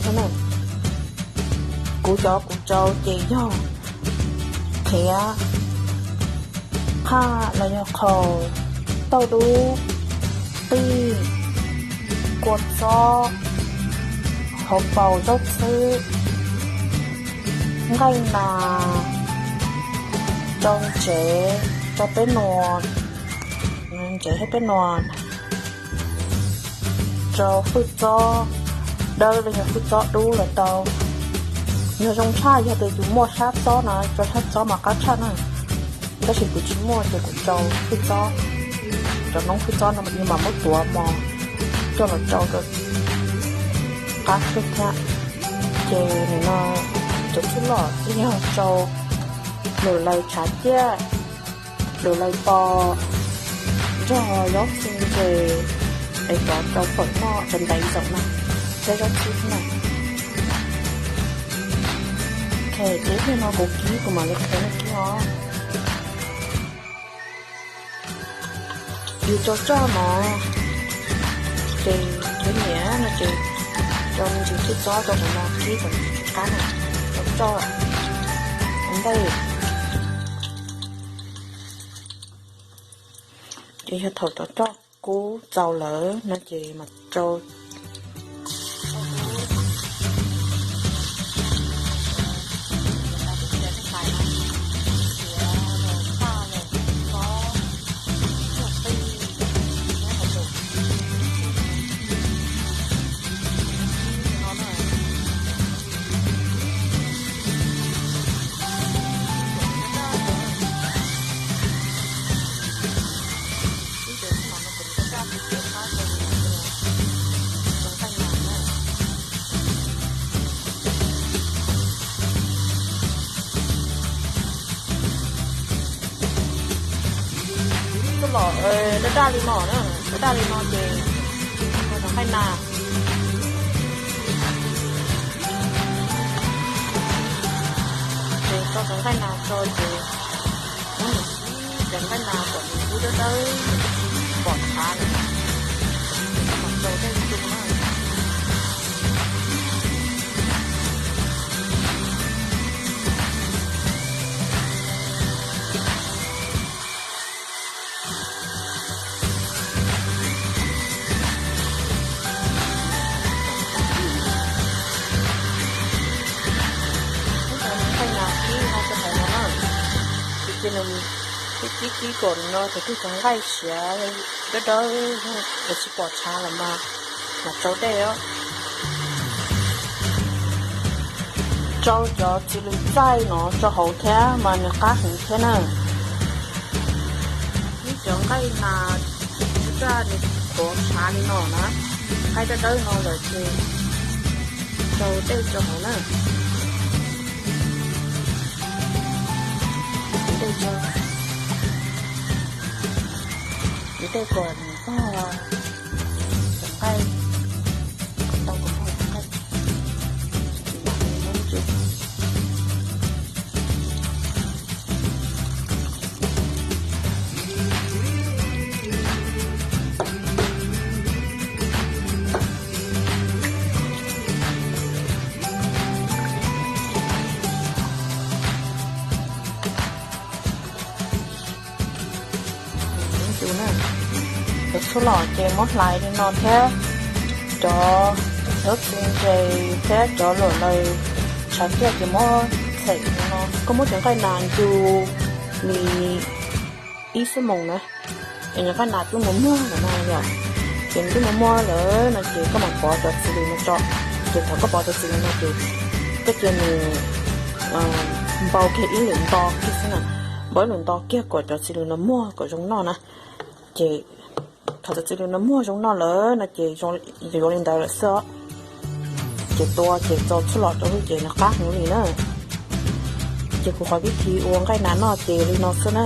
thiab na. Kuv cov kuv tsau ces yog qhiav, qhaj los yog qhaus, tauj dub, qij, kua txob, hauv paus, zaub txhwb, nqaij nas, rau ntsev, rau peb nua, ntsev thiab peb nua, rau hwj txob dawb los yog hwj txob dub los tau. Yog zoo tshaj yog tias yus muaj sab txob no, rau sab txob mas qab tshaj na. Tab sis kuv tsis muaj ces kuv rau hwj txob, cov noob hwj txob no mas yus mam muab tuav mos coj los rau rau qab kawg thiab. Ces nim no cov txuj lom twb yog rau lwm lawv tshav ciaj, lwm lawv pos, nrog zaub txhwb ntses, es cov rau fawm noj, cov ntaiv ntxoom na, thiab zaub txhwb na. Ces ib pliag no kuv kib kuv mam li qhia nej kib os. Yus rau roj no ces cov niam no ces rau me ntsis hwj txob rau qhov no kib kom tsis qab na, rau roj ntej. Ces yog thaum cov roj kub txaus lawm no ces mam rau Txuj lom daj daj li no na, daj daj li no ces rau cov nqaij nas, ces rau cov nqaij nas rau ces muab nws kib cov nqaij nas kom nws kub dawb dawb, nws tsis pom tshav lawm, ces koj mam rau tej tus na. Muab cov nqaij nas kib no rau hauv no na, ces cia nws kib kib kom no ces twb cov nqaij siav dawb dawb, tsis pom tshav lawm mas mam rau dej os. Rau cov txiv lws txaij no rau hauv thiab mas nws qab heev thiab na. Ib cov nqaij nas txaj nws qhuav tshav li no na, nqaij dawb dawb no lawm ces rau dej rau hauv na. Dej rau, dej kom nws tog cov nqaij, kom tau kom tog cov nqaij. Cov txuj lom ces muab hlais li no thiab cov zaub txhwb ntses thiab cov luam lawm tshav ciaj ces muab txhem li no. Koj muab cov nqaij nas ncu li ib xuab moos na, es cov nqaij nas twb mus muag lawm no yom. Ces nws twb mus muag lawm no ces koj mam pov cov txiv lws no tso. Ces thaum koj pov cov txiv lws no ces koj cia nws npau kiag ib lwm nto kiag xwb na, npau ib lwm nto kiag kom cov txiv lws no muag kom zoo noj na. Ces thaum cov txiv lws no muag zoo noj lawm no ces yuav li ntawd lawm xwb os. Ces tua ces txo txuj lom rau hauv ces nws qab heev li na. Ces kuv qhov vib thi ua nqaij nas noj ces li no xwb na.